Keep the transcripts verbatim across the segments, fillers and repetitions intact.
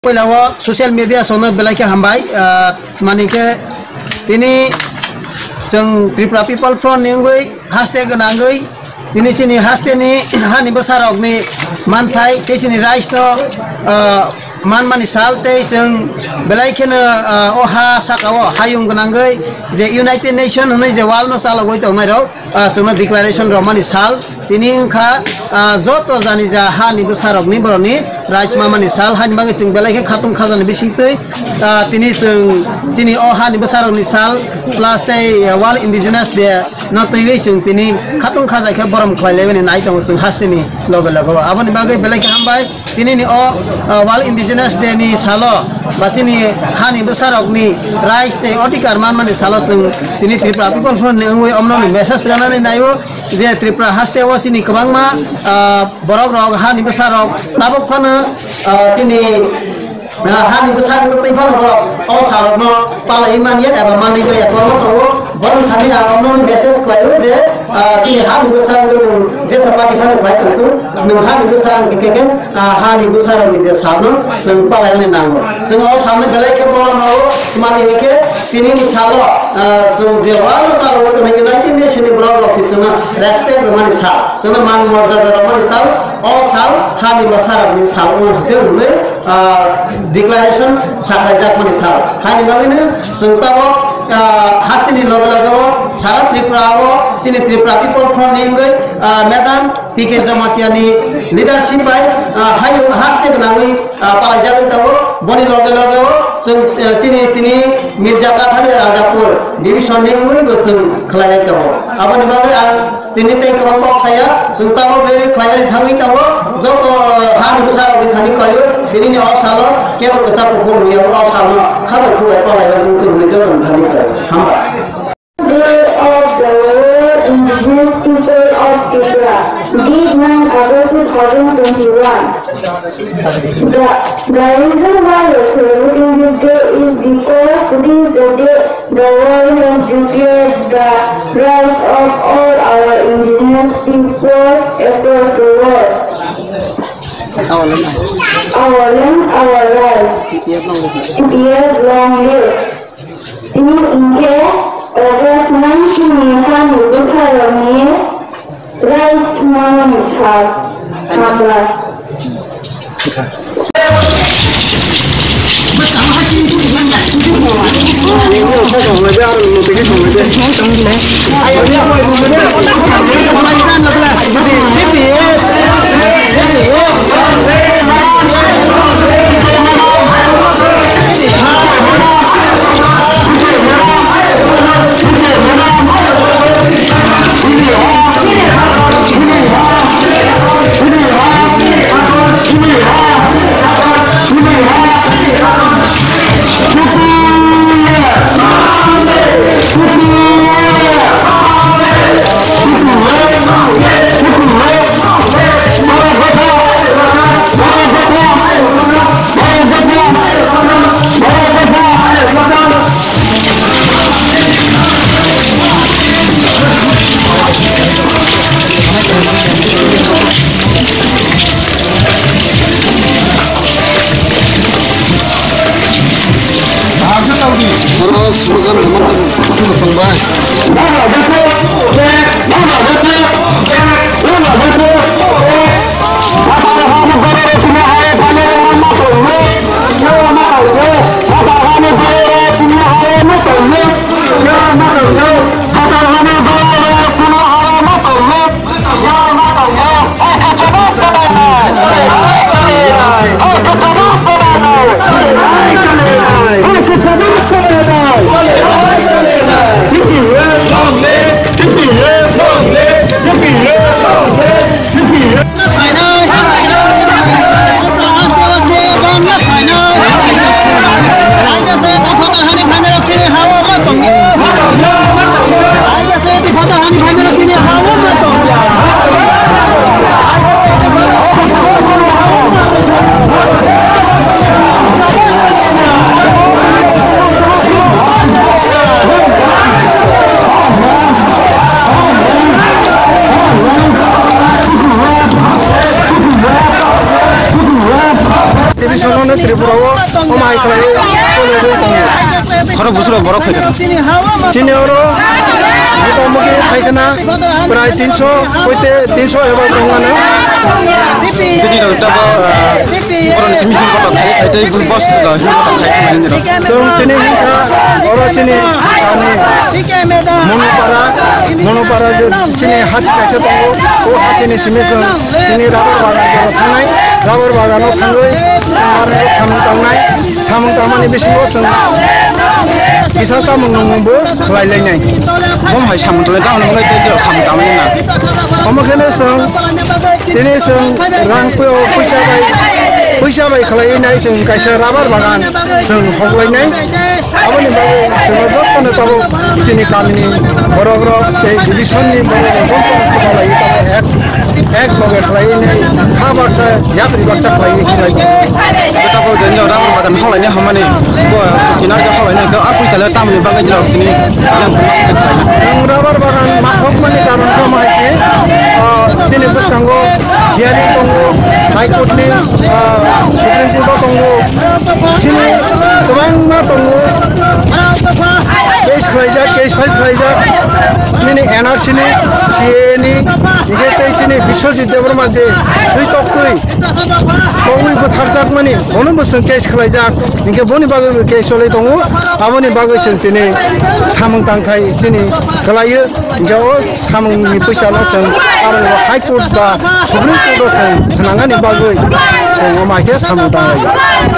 Puila o social media songno belai khe hambai, ah, mani khe tini chwng Tripura People Front ni wngwi haste gwnangwi tini chini haste ni hani bwsarok ni manthai tei chini rights no, ah, manmani sal tei chwng belai kheno, ah, o ha saka o hayung gwnangwi je United Nation hwnwi je world no chalogwi tongnai rok, ah, chwngno declaration romani sal. Tini wngkha, ah, joto jani ja hani bwsarokni borokni rights mamani sal, hani bagwi chwng belai khe khatung khajani bisingtwi, ah, tini chwng chini o hani bwsarokni sal plus tei, ah, World Indigenous Day no twiwi chwng tini khatung khaja khe borom khlai laimani nai tongo chwng hasteni loge loge o. Aboni bagwi belai khe hambai. Tini ni o, ah, World Indigenous Day ni salo ba chini hani bwsarokni rights tei odhikar manmani salo chwng tini Tripura People Front ni wngwi omno ni message rwnani naio je Tripura haste o chini kwbangma, ah, borok rok hani bwsarok tabuk phano, ah, chini, ah, hani bwsarok twi phano borok o salrokno palaiwi manya eba manwi manya kwbangma tongo. Boni thani ang omno message khlaio je, ah, chini hani bwsarok nwng jesa party phano khlai tongthung, nwng hani bwsarok khe khe, ah, hani bwsarokni je salno chwng palai wngni nango. Chwng o salno belai khe borom rwo, mani hwnkhe tinini salo, ah, chwng je walo chalo tongo United Nation ni borok rok se chwngno respect rwmani sal, chwngno man morjada rwmani sal, o sal hani bwsarokni sal wngna site hwnwi, ah, declaration sakhlaijakmani sal. Hani bagwino chwng tabok, ah, hasteni loge loge o sara Tripura o chini Tripura People Front ni wngwi, ah, Madam P K Jamatia ni leadership bai, ah, hai haste gwnangwi, ah, palaijagwi tongo. Boni loge loge o chwng, ah, chini tini Mirja Kathari Rajapur division ni wngwi bo chwng khlai lai tongo. Aboni bagwi ang tini tei kwbang kok saya, chwng tabok rally khlaimani thangwi tongo. Joto, ah, hani bwsarokni thani khlaio, tinini o salo kebo kwchak kuphur rwya, o salno khabai khubai palaiwi wngtong hwnwi joto thani khlaio. Hambai. Day of the World Indigenous People of Tripura date nine August two thousand twenty-one. The, the reason why we're celebrating this day is because today is the day the world has declared the rights of all our indigenous people across the world. Our land, our rights. T P F long live. T P F long live. Tini hwnkhe August nine chini hani bwsarokni rights thwngmani sal. Hambai. Oro slogan naman tongbai. Omo hai khlaiwi solerwi tongo. Khorok bwswk rok borok phaikha. Chini oro motamuti phaikha na prai tinso hoite tinso eba tongmano. Bini rok tabuk, ah, borokni simi himkhe kotor khai, khai tei bus, ah, himkhe kotor khai tongmani rok. Chwng tini himkha oro chini tamni Monopara, Monopara je chini hati kaisa tongo, o hatini simi chwng tini rubber bagan jora thangnai, rubber bagano thangwi chwng aroni samung tangnai, samung tangmani bisingo chwng kisa samung nungmungbo khlai lainai. Omo hai samung tangnai, tamoni bagwi tei samung tangmani na. Omo kheno chwng tini chwng rang pui-, puisa bai, puisa bai khlaiwi nai chwng kaisa rubber bagan chwng hoklainai. Aboni bagwi chwngno jotono tabuk chini kamini borok rok tei division ni borok rok jotono kwtalaiwi tabuk ek, ek loge khlaiwi nai kha baksa yapri baksa khlaiwi khlai. Tabuk jani rubber bagan holaini hamani bo chukina je holaini khe a puisa le tamoni bagwi jora tini yang. Nwng rubber bagan ma hokmani karon khe omo hai se, ah, chini bwskango hearing tongo, High Court ni, ah, Supreme Court o tongo. Chini kwbangma tongo. Case khlaijak, case file khlaijak. Nini N R C ni, C A A ni, hinkhe tei chini Biswajit Debbarma je swi toktwi, kongwi bwtharjakmani, bono bo chwng case khlaijak. Hinkhe boni bagwi bo case cholwi tongo. Aboni bagwi chwng tini samung tangthai chini kwlaiyo. Hinkhe o samungni puisa no chwng aro High Court ba Supreme Court o chwng phnangani bagwi chwng omo hai khe samung tanglaio.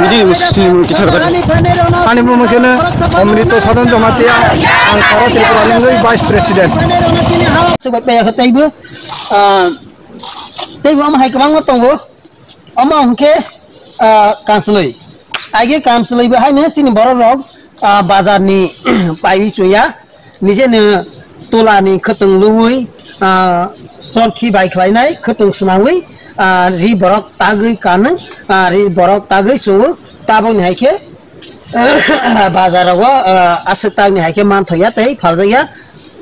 Bini swimung kisa rwjak. Ani bumung kheno Amrito Sadan Jamatia, ang Sara Tripura ni wngwi Vice President. Chubai paya khe teibo, ah, teibo omo hai kwbangma tongo. Omo hwnkhe, ah, kanslwi. Aige kanslwi bo haino chini borok rok, ah, bazar ni paiwi chuya. Nije no tola ni khwtwng lwi, ah, chorkhi bai khlainai, khwtwng swnamwi, ah, ri borok tagwi kanu, ah, ri borok tagwi chungo. Tabok ni hai khe, bazar rogo, ah, aswk tak ni hai khe manthoya tei phaljakya.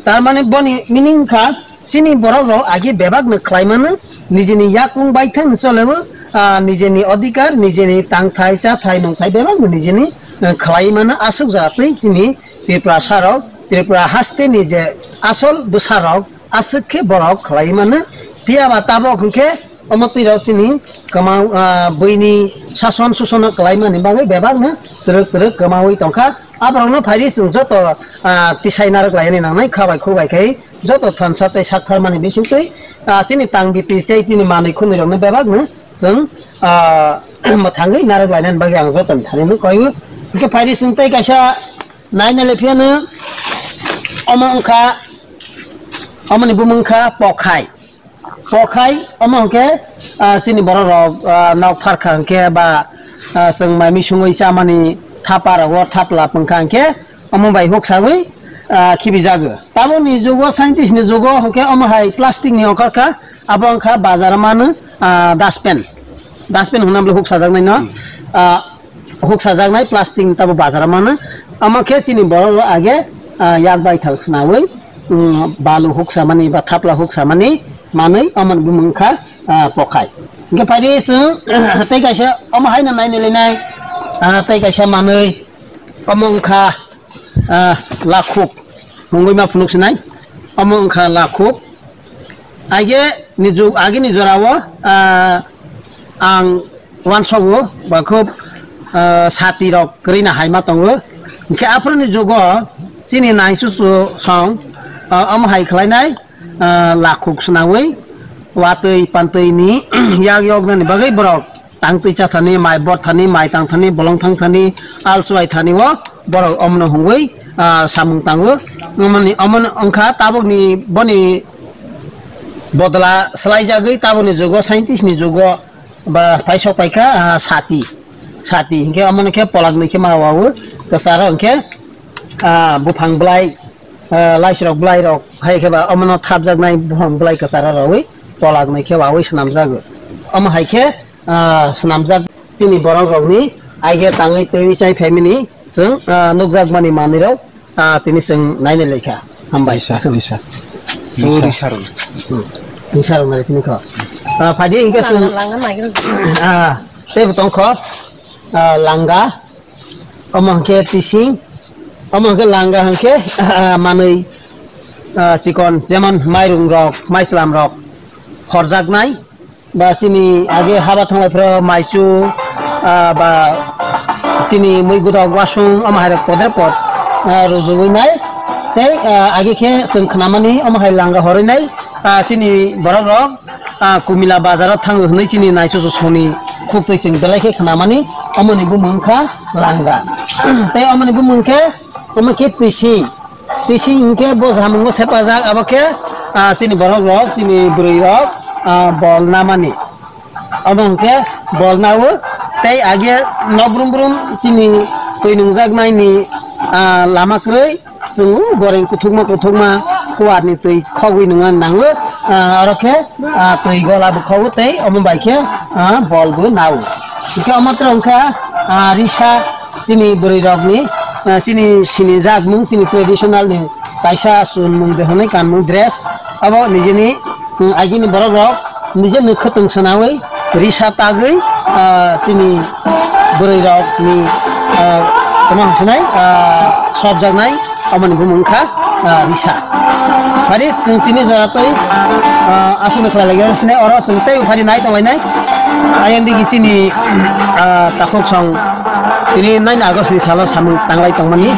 Tar mane boni meaning kha, chini borok rok agi bebak no khlai mano, nijeni yakung bai thang chole o, ah, nijeni odhikar, nijeni tangthai, chathai, nongthai bebak no nijeni, eh, khlai mano. Aswk jora twi chini Tiprasa rok, Tripura haste ni je asol bwsa rok, aswk khe borok khlai mano. Phiya ba tabok hwnkhe omo twi rok chini kwmao, ah, buini sason susono kwlai mani bagwi bebak no twrwk twrwk kwmawi tongkha. Aborokno phaidi chwng joto, ah, tisai narwk lainani nangnai, kha bai khuk bai khai joto thansa tei sak pharmani bisingtwi, ah, chini tang biti chai tini manwi khunui rokno bebakno chwng, ah, mwthangwi narwk lainani bagwi ang jotoni thani no koi o. Hwnkhe phaidi chwng tei kaisa naina le phiyano omo wngkha, omoni bumung wngkha Pokhai. Pokhai, omo hwnkhe, ah, chini borok rok, ah, nok pharkha hwnkhe ba, ah, chwng mai misungwi chamani thapa rogo thapla pwngkha hwnkhe omo bai huksawi, ah, khibijago. Tabukni jugo, scientist ni jugo hwnkhe omo hai plastic ni ongkhorkha, abo wngkha bazar mano, ah, dustbin. Dustbin hwnna bwlwi huksajaknai no. Ah, huksajaknai plastic ni tabo bazar mano. Omo khe chini borok rok age, ah, yak baithang swnawi, um, balu huksamani ba thapla huksamani manwi omoni bumung wngkha, ah, Pokhai. Hwnkhe phaidi chwng tei kaisa omo haino nainwi lainai, ah, tei kaisa manwi omo wngkha, ah, lakhuk. Mungwi ma phunuk sinai. Omo wngkha lakhuk. Age ni jug-, age ni jora o, ah, ang uansogo ba khub, ah, sati rok kwrwi na hai ma tongo. Hwnkhe aphuru ni jugo chini naichuchu song, ah, omo hai khlainai, ah, lakhuk swnawi watwi pantwi ni yak yoknani bagwi borok tangtwi chathani, mai borthani, mai tangthani, bolong thangthani, al chuai thani o borok omono hungwi, ah, samung tango. Omoni, omono wngkha tabukni boni bodla swlaijagwi tabukni jugo, scientist ni jugo ba paisok paikha, ah, sati. Sati hinkhe omono khe polak nwi khe ma wawi kwcharo hinkhe, ah, buphang bwlai, ah, laisirok bwlairok hai khe ba omono thapjaknai buphang bwlai kwcharo rawi polak nwi khe wawi swnamjago. Omo hai khe, ah, swnamjak chini borok rokni aige tangwi twiwi chai phaimani chwng, ah, nukjakmani manwirok, ah, tini chwng naina laikha. Hambai. Risa, risa. Risa. Risa rok. Hmm. Risa rok nai tini kho. Ah, phaidi hinkhe chwng, ah, teibo tongkho. ah, langa, omo hwnkhe tising, omo hwnkhe langa hwnkhe, ah, manwi, ah, chikon, jemon mairung rok, maislam rok horjaknai, ba chini age haba thanglai phro maichu, ah, ba chini mui gudok wasung, omo hai rok podre pod, ah, rujugwi nai. Tei, ah, age khe chwng khnamani omo hai langa horwi nai, ah, chini borok rok, ah, Kumila bazar o thango hwnwi chini naichuchuk songni khuktwi chwng belai khe khnamani, omoni bumung wngkha langa. Tei omoni bumung khe, omo khe tising. Tising hwnkhe bo samungo thepajak, abo khe, ah, chini borok rok, chini bwrwi rok, ah, bol namani. Omo hwnkhe bol nao tei age nok brum brum chini twi nungjaknaini, ah, lama kwrwi. Chwng goreng kuthukma kuthukma kuarni twi khogwi nungna nango, ah, oro khe, ah, twi gola bo khogo tei omo bai khe, ah, bol bo nao. Hwnkhe omo tro wngkha, ah, risa chini bwrwi rokni, ah, chini sinijak mung chini traditional ni kaisa chumung de hwnwi kanmung dress abo nijeni, hmm, agini borok rok nije nwkhwtwng swnawi risa tagwi, ah, chini bwrwi rok ni, ah, tamo hwnsinai, ah, sopjaknai omoni bumung wngkha, ah, risa. Phari chwng tini jora twi, ah, aswkno khlai lagi sinai oro chwng tei phari nai tonglainai. Ayang digi chini, ah, takhuk song tini nine August ni salo samung tanglai tongmani.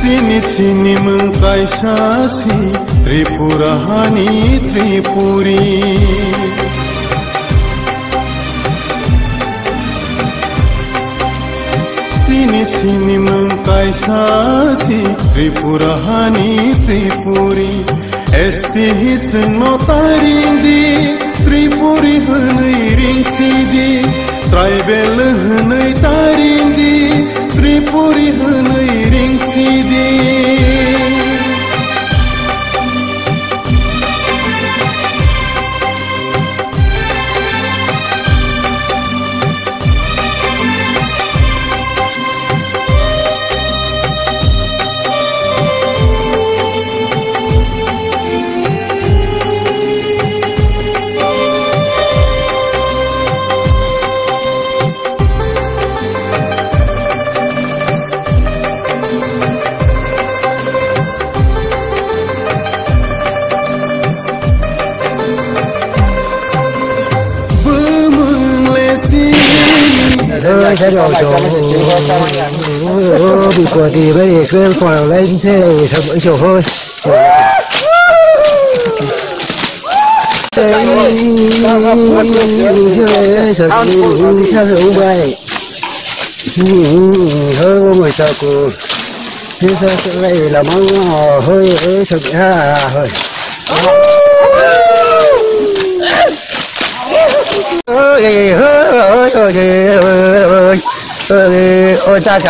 Sini sini mung kaisa si Tripura hani Tripuri. Sini sini mung kaisa si Tripura hani Tripuri. S T hising no taring di, Tripuri hwnwi ring si di, tribal hwnwi taring di, Tripuri hwnwi ring si di. Bumung lesi. Oi, sa jo jo. Bipodi bai ekbel pora lai se, sa jo hoi. Sa jo bai. Hoi, hoi, hoi, hoi. Hoi, hoi, hoi, hoi, hoi. Hoi, hoi, hoi, hoi. Hoi, hoi, hoi,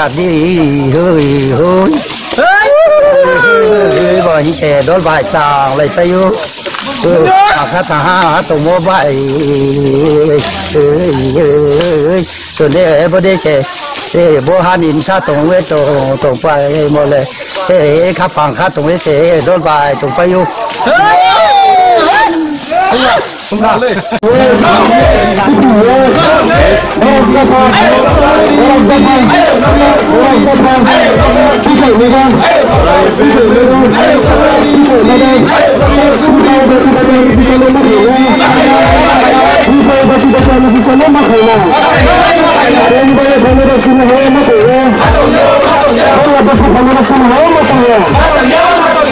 hoi, hoi, hoi. Bo ni se dol bai tang lai payo. Hoi, hoi. Akha ta ha, ha, to mo bai. Hoi, hoi, hoi, hoi. Chonde, eh, bo de se, eh, bo hani bwsa tong, eh, tong, tong pai, eh, mo le, eh, eh, kha pang kha tong, eh, se, eh, dol bai tong pai o.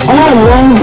Omo nwng